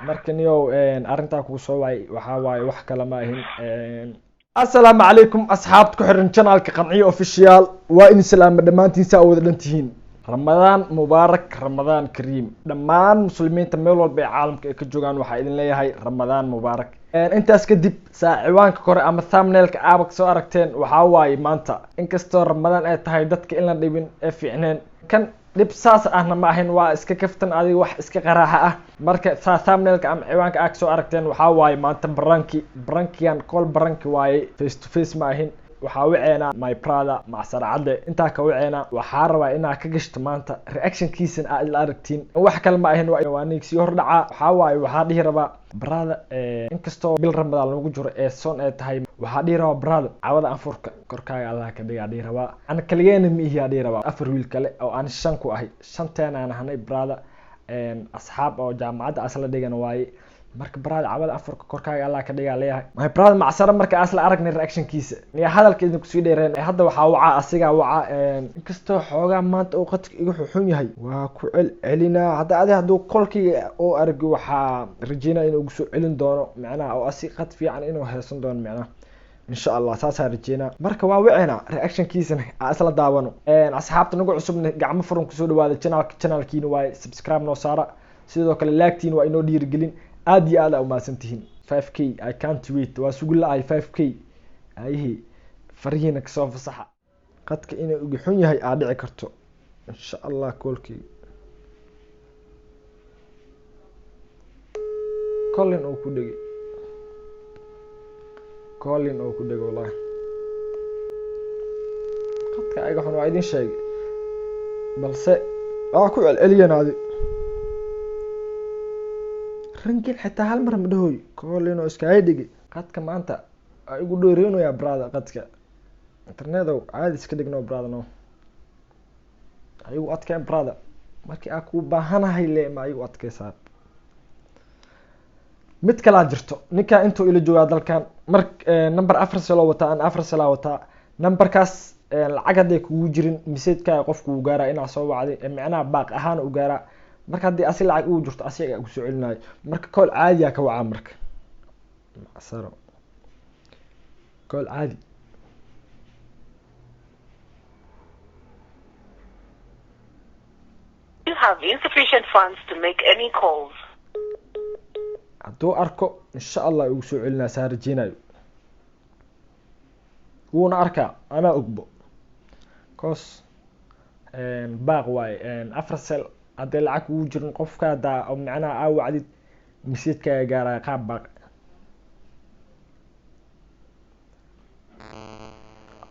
Marka niyow arrintaa kugu soo waayay waxaa waaye wax kale ma ahin. Assalaamu calaykum asxaabta ku xiran channelka Qanciyo Official, waa idin salaama dhammaantiin, saa wada dhan tihiin. Ramadaan mubaarak, Ramadaan kariim. Dhammaan muslimiinta meel walba ee caalamka ay ka joogaan waxaa idin leeyahay Ramadaan mubaarak. Intaas kadib, saa ciwaanka kore ama thumbnailka aaba soo aragteen, waxaa waaye maanta inkastoo Ramadaan ay tahay dadka in la dhibin ee fiicneen, kan dhib saas ahna ma ahin, waa iska kaftan, adiga wax iska qaraaxa ah. Marka saa thumbnailka ama ciwaanka aa kasoo aragteen, waxaa waaye maanta prank-i, prank-igan call prank-i waaye, face to face ma ahin. Waxaa waceenaa my brother Macsar Cadde. Intaa ka waceena, waxaa rabaa inaa ka gashto maanta reactionkiisana aa ila aragtiin. Wax kale ma ahin, waa nig sii hordhacaa. Waxaa waaye waxaa dhihi rabaa brother, inkastoo bil Ramadaan lagu jiro ee soon ay tahay, waxaa dhihi rabaa brother, cawada anfurka korkaaga Allah ka dhigaa dhihi rabaa. Ana kaligeena ma ihi, aa dhihi rabaa afar wiil kale oo aan shan ku ahay, shanteen aan ahnay brother, asxaab oo jaamacadda asla dhigan waaye. Marka brother, cawada afurka korkaaga Allah ka dhigaa leeyahay my brother Macsaro. Marka asla aragnay reactionkiisa, niya hadalka idinku sii dheereen, hadda waxaa wacaa asigaa wacaa. Inkastoo xoogaa maanta uu qadka iga xuxun yahay, waa ku celcelinaa. Hadda adi hadduu kolkayga oo argi, waxaa rajeynaya inuu igu soo celin doono, macnaha oo asi qad fiican inuu heesan doono, macnaha insha Allah saasaa rajeynaa. Marka waa wicina, reactionkiisana aa isla daawano. Asxaabta nagu cusubna gacmo furan kusoo dhawaada channelka, channelkiina waaye, subscribe noo saara, sidoo kale laagtiina waa inoo dhiirigelin. Aad iyo aad aa umahadsan tihiin. 5K, I can't wait, waa sugi la-ay 5K. Ayihi farihiina kasoo fasaxa. Qadka inuu iga xun yahay aa dhici karto. Insha Allah koolkeyga collin uu ku dhegay, collin uu ku dhegay. Wallahi qadka iga xun, waa idin sheegay, balse waa ku celceliyeen. Adi ringin xitaa hal mar ma dhahoy, collin oo iskaga dhigay. Qadka maanta waa igu dheereynayaa brother. Qadka internet-ow caadi iska dhigno brother, no igu adkeen brother. Markii aa kuu baahanahay le ma igu adkeysaa. Mid kalaa jirto, ninkaa intuu ila joogaa dalkan, mar number afar seloo wataa, an afar selaa wataa. Numberkaas lacag hadday kugu jirin, messagekaaga qofku uu gaaraa inaa soo wacday, micnaha baaq ahaan u gaaraa. Marka haddii asi lacag ugu jirto, asiga kusoo celinayo. Marka call caadiyaa ka wacaa. Marka Macsaro call caadi. You have insufficient funds to make any calls. Hadduu arko, insha Allah ugu soo celinaa, saa rajeynayo. Wuuna arkaa, anaa ogbo, cause baaq waaye afar sel. Hadday lacag kugu jirin, qofka haddaa oo micnaha aa wacdid, messagekaaga gaaraya qaab baaq.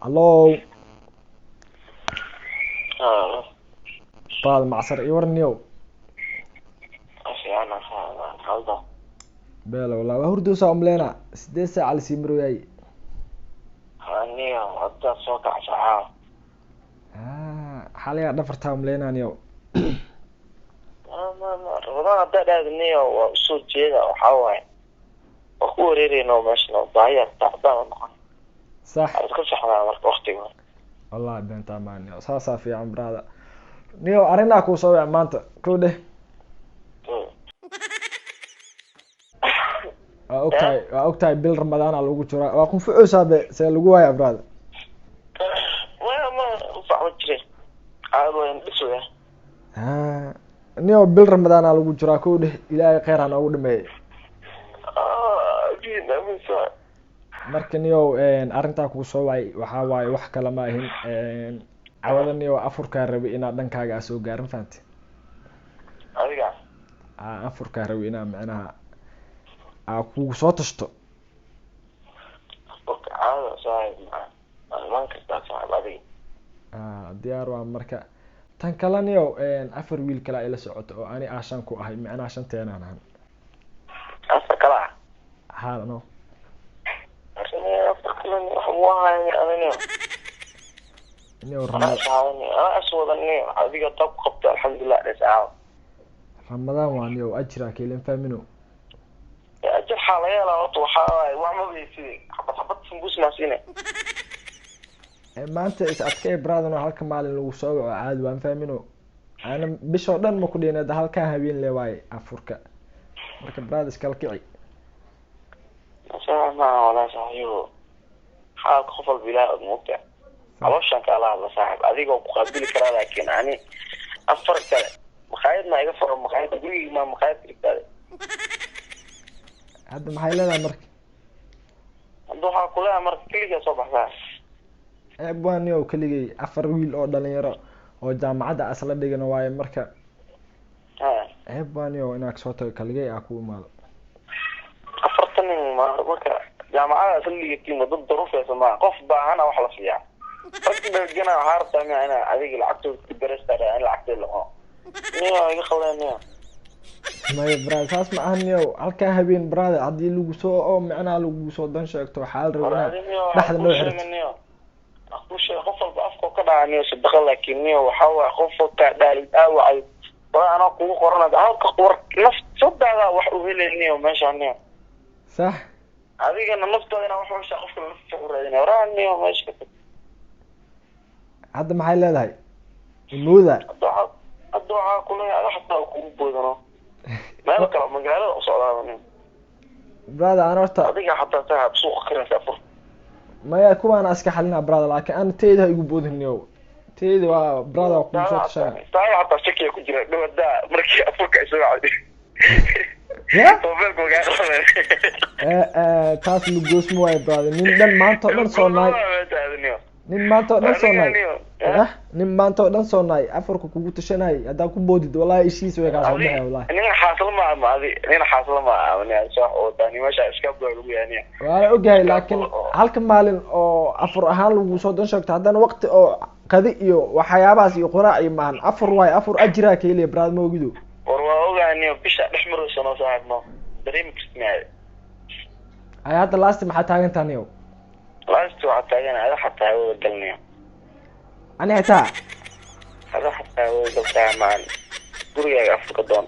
Hallo baad Macsar, iyo warniyow. Bela wallah, waa hurdoosaa umleena, 8 saaca lasii marooyaay. Aniga hadda soo kacsa caawa. Xalayaa dhafartaa umleena niyow. Ramadaan haddaa dhaadniyo waa usoo jeeda, waxaa waaye waa ku wareereyna meeshan oo baahiya tacbaan u noqon. Sax. Waa iska saxdaa marka waqtiga. Wallahi beentaa maa niyow, saasaa fiican brother. Niyow, arrinaa kuu soo wic maanta kow dheh. Waa ogtahay, waa ogtahay, bil Ramadaana lagu jiraa, waa qunfuceysaa be, see lagu waaya brother? Ma ufac ma jire, caad waan dhisaya. Niyow, bil Ramadaana lagu jiraa kow dheh, Ilaahay kheyr ha noogu dhameeyay. Amiin, amiin saa. Marka niyow, arrintaa kuu soo wacay waxaa waaye wax kale ma ahin. Cawada niyow afurkaa rabay inaad dhankaaga aa soo gaarin, fahanti? Adiga? Afurkaa rabay inaa micnaha aa kugu soo tashto. Afurka caada saaxib, maa imaan kartaa saaxib adiga. Diyaar waa. Marka tan kale niyow, afar wiil kale ay la socoto oo ani aa shan ku ahay, micnaha shanteenaan ahan. Afar kala ah? Ha no. Afar kale wax mu ahayn adina. Niyow anaa ishaadani, anaa iswadani, adiga tab qabto, alxamdulilah dhis caawa. Ramadaan waa niyow, ajira keelin fahmino. Ajar xaa laga helaa horta? Waxaa waaye wax ma baysid, xabad xabad sambuus maa siine. Maanta is adkay brother, oo halka maalin lagu soo waco caadi waan fahmino. Ana bishoo dhan ma ku dhihin, hadda halkaa habeen le waaye afurka. Marka brother, iskala kici. Saaxib maaha walaa saaxiibo, xaalka qof walba Ilaah og, moogta calooshaan kaala hadla saaxib, adigoo ku qaabili karaa, laakiin ani afar kale maqaayad maa iga furo, maqaayad gurigii maa maqaayad dhigtaade. Hadda maxay leedahay marka? Hadda waxaa kuleeyahay marka keligaa soo baxsaa. Ceeb waa niyow, keligay afar wiil oo dhalinyaro oo jaamacadda asla dhigana waaye marka. Ceeb waa niyow inaa kasoo tago kaligay aa ku imaado. 40 nin ma marka jaamacada isla dhigatiin, dad daruufeysa maa, qof baahana wax la siiyaa, rag dhergana waxaa rabtaa miya inaa adiga lacagtooda ku darasta, in lacagteeda la cuno niyo iga khaldeen niyo. Maya brother, saas ma ahan niyow. Halkaa habeen brother, haddii lagu soo oo micnaha lagu soo dan sheegto, waxaa la rabaa inaad dhexda noo xirto. Niyo ku sheeg, qof walba afkoo ka dhaca niyo sadaqa, laakiin niyo waxaa waay qof kaa dhaalid aawacay waa anaa kugu qoranad halka war nafsadaada wax u helay niyo meeshaan niyo. Adigana naftaada inaa wax u heshaa, qofka naftiisa u raadinaya waraa niyo meesha ka tag. Hadda maxay leedahay imooda? Hadda waxaa kuleeyahay ada xataa kugu boodano meel kale magaalada u socdaaba niyo. Brother, aan horta adiga xataa saaxib suuqa karaysa afur. Maya, kuwaana iska xalinaa brother, laakiin ana teyda ha igu boodin niyow, teyda waa brother, waa kugu soo tashanaa. Saaxib xataa shakiya ku jira dhawadaa markii afurka ay soo wacday. Ya. Moobilka magaa qabanay. Taas lagoosma waayo brother, nin dhan maanta oo dhan soo nahay, nin maanta oo dhan soo nahay, ah nin maanta oo dhan soo nahay afarka kugu tashanay, haddaa ku boodid wallahi ishiis way kaa soo baxay wallahi. Nin xaaslo ma ama adi nin xaaslo ma ama nin soo wadaa meesha iska baa lagu yahay. Waa la ogyahay, laakiin halka maalin oo afur ahaan lagu soo dan sheegto, haddana waqti oo qadi iyo waxyaabahaas iyo quraac iyo maahan, afur waayo, afur ajiraa ka heliya brother, ma ogido. War waa ogaaniyo, bisha dhex marayso noo saaxiib, no dareemi kartid. Ay hadda last maxaa taagantaa niyow? Last waxaa taagan ada xataa hawada galniyo. Ani xitaa? Ada xataa hawada galtaa maan gurigaaga afurka doon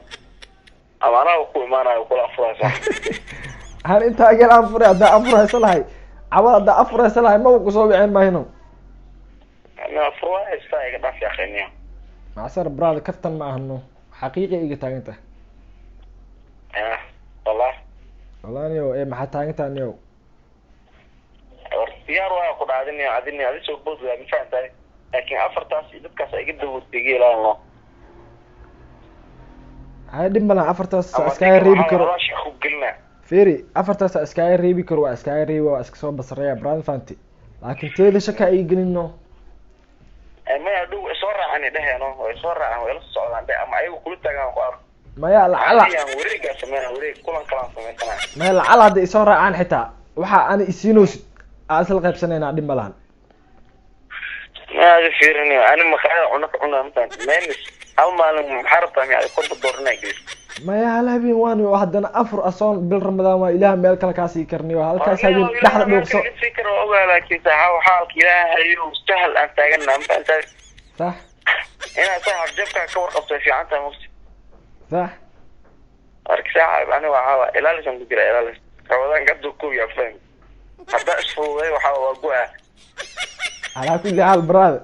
ama anaa ku imaanayo kula afuraysa. Han intaa ageel aan furay, haddaa afur haysa lahay cawad, haddaa afur haysa lahay maba kusoo wiceen mahino. Ana afur waa haystaa, iga dhaaf yaaqeeniyo. Macsar brother, kaftan ma ahno, xaqiiqi iga taagan tahay. Ah wallah. Wallahi niyow, ee maxaa taagan tahay niyow? War diyaar waa ku dhacdiniyo, adini adi soo bood waa ma fahantahay, laakiin afartaas iyo dadkaas iga dawadegay ilaalno. Hay, dhib malaha, afartaas iskaga reebi karo. Ku gelina. Feri, afartaas iskaga reebi karo, waa iskaga reebi, waa iska soo basreeya brother, fanti, laakiin teeda shaka ay gelino. Maya, dhow way soo raacan dheheeno, way soo raacan, way la socdaan dhe ama ayagu kula taagaan ku arko. Maya lacala. Ayaan wareegaa sameyna, wareeg kulan kalaan samaysana. Maya, lacala hadday isoo raacaan xitaa waxa ana isiinoosid aa isla qaybsanaynaa, dhib ma lahan. Ma adi fiirinayo, ani maqaayada cuno ka cunaa mafahanti, menis hal maalin maxaa rabtaa miya 50 doolar inaa geliso? Maya, hal habeen waan oo haddana afur asoon bil Ramadaan waa Ilaah meel kale kaa sii karniyo, halkaas habeen dhexda dhuuqso. Sii karo waa ogaa, laakiin saaxa xaalka Ilaahayo sahal aan taagana mafahantahay. Inaad saaxib jabkaa ka warqabto way fiican tahay mugti. Marka saaxib, ani waxaa waa ilaalisan ku jira, ilaalis Ramadaanka hadduu kow yaa fahmi, haddaa isfududay waxaa waa go-a. Calaa kulli xaal brother,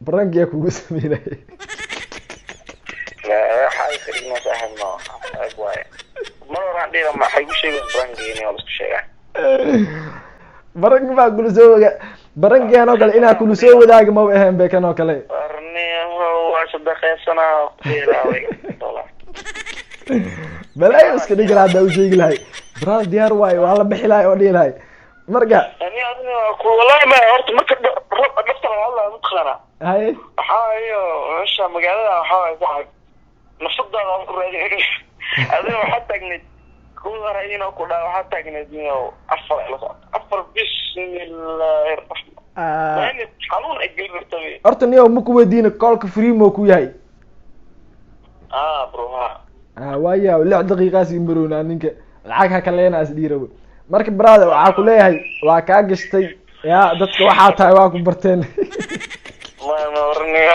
prank-iyaa kugu sameynaya. Waxaa iska saaxib, no ag waaye, mar horaan dhihi maxay ku sheegeen prank-igini, waa laisku sheegaa. Prank-i baa kula soo waga, prank-igan oo kale inaa kula soo wadaaga maba ahayn be kan oo kale. Warniyahow, waa sadaqaysanaa. Balaayo iska dhigi lahaa haddaa u sheegi lahay brother, diyaar waaye, waa la bixi lahay oo dhihi lahay marka. Wallahi ma horta marka dhafta laga hadlaayo mataqaana. Haye. Waxaa iyo meesha magaalada waxaa waaye saaxib nafsadaada wax ku raadin, adiga waxaa taagneyd kuwa raadin oo ku dhaa, waxaa taagneyd iyo afar la socota afar, bismillahi raxmaan xanuun ay geli karta. Horta niyow, ma ku weydiina, call-ka free mo ku yahay? Ah bro, ha. Ah waaya, 6 daqiiqaas ii marownaa, ninka lacag ha kaleena is dhiirawo. Marka brother, waxaa ku leeyahay waa kaa gashtay, yaa dadka waxaa tahay waa ku barteen. Ma ma warniyo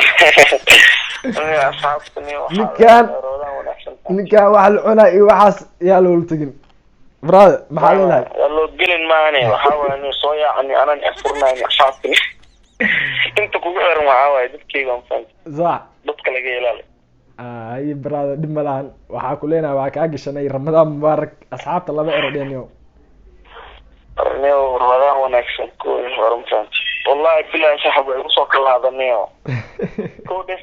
asxaabta niyo. Ninkaan wanaagsan. Ninkaan wax la cunaa iyo waxaas yaa loola tegin brother, maxaa leedahay? Waa loo gelin maane, waxaa waaye niyo soo yaacani anaan afurnayni asxaabta inta kugu xiran, waxaa waaye dadkeyga ma fahamti. Dadka laga ilaali. Ay brother, dhib ma lahan. Waxaa ku leenahay waa kaa gashanay. Ramadaan mubaarak asxaabta, laba ero dheniyo. Niyo, Ramadaan wanaagsan. Kuwii hore mafahanti, wallahi bilahi saaxib way igu soo kalaadaniyo kow dheh.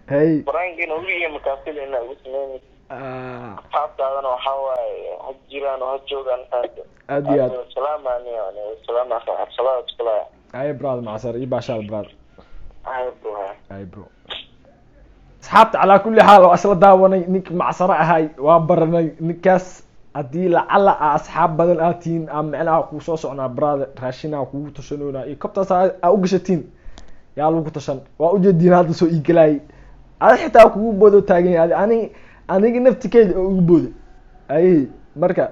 Hey. Baraankiina weligii makaafilina ugu sameynaysa. Asxaabtaadana waxaa waaye ha jiraan oo ha joogaan, mafahanti. Aad iyo aad. Salaama niyo, salaama saaxib, salaada tukalaya. Ay brother, macsar ii baashaal brother. Ay bro. Ay bro, asxaabta calaa kulli xaal oo isla daawanay ninka macsaro ahay, waa baranay ninkaas. Haddii lacala a asxaab badan aad tihiin, aa micnaha kuu soo socnaa brother, raashinaa kugu tashanoonaa iyo kobtaas aa u gashatiin yaa lagu tashan. Waa ujeediin hadda soo iigalaayay, ada xitaa kugu boodo taagan yahay ani aniga naftikeyda oo igu booday. Ay marka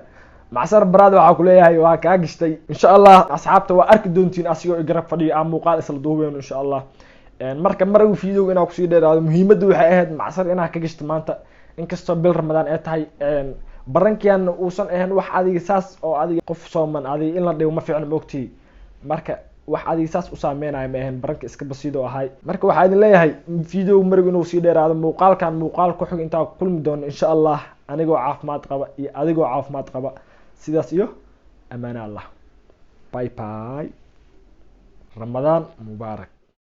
macsar brother, waxaa kuleeyahay waa kaa gashtay. Insha Allah asxaabta waa arki doontiin asigoo igarab fadhiyo aan muuqaal isla duubeyno insha Allah. Marka maragu videoga inaa kusii dheeraado, muhiimadda waxay ahayd macsar inaa ka gashto maanta, inkastoo bil Ramadaan ay tahay, barankiyan uusan ahayn wax adiga saas oo adiga qof sooman adiga in la dhigo ma fiicno, maogtihi. Marka wax adiga saas u saameynayo ma ahayn, baranka iska basiidoo ahay. Marka waxaa idin leeyahay videoga marigu inuu sii dheeraado, muuqaalkan muuqaal ku xig intaa ku kulmi doono insha Allah, anigoo caafimaad qaba iyo adigoo caafimaad qaba, sidaas iyo amaana Allah. Bye bye, Ramadaan mubaarak.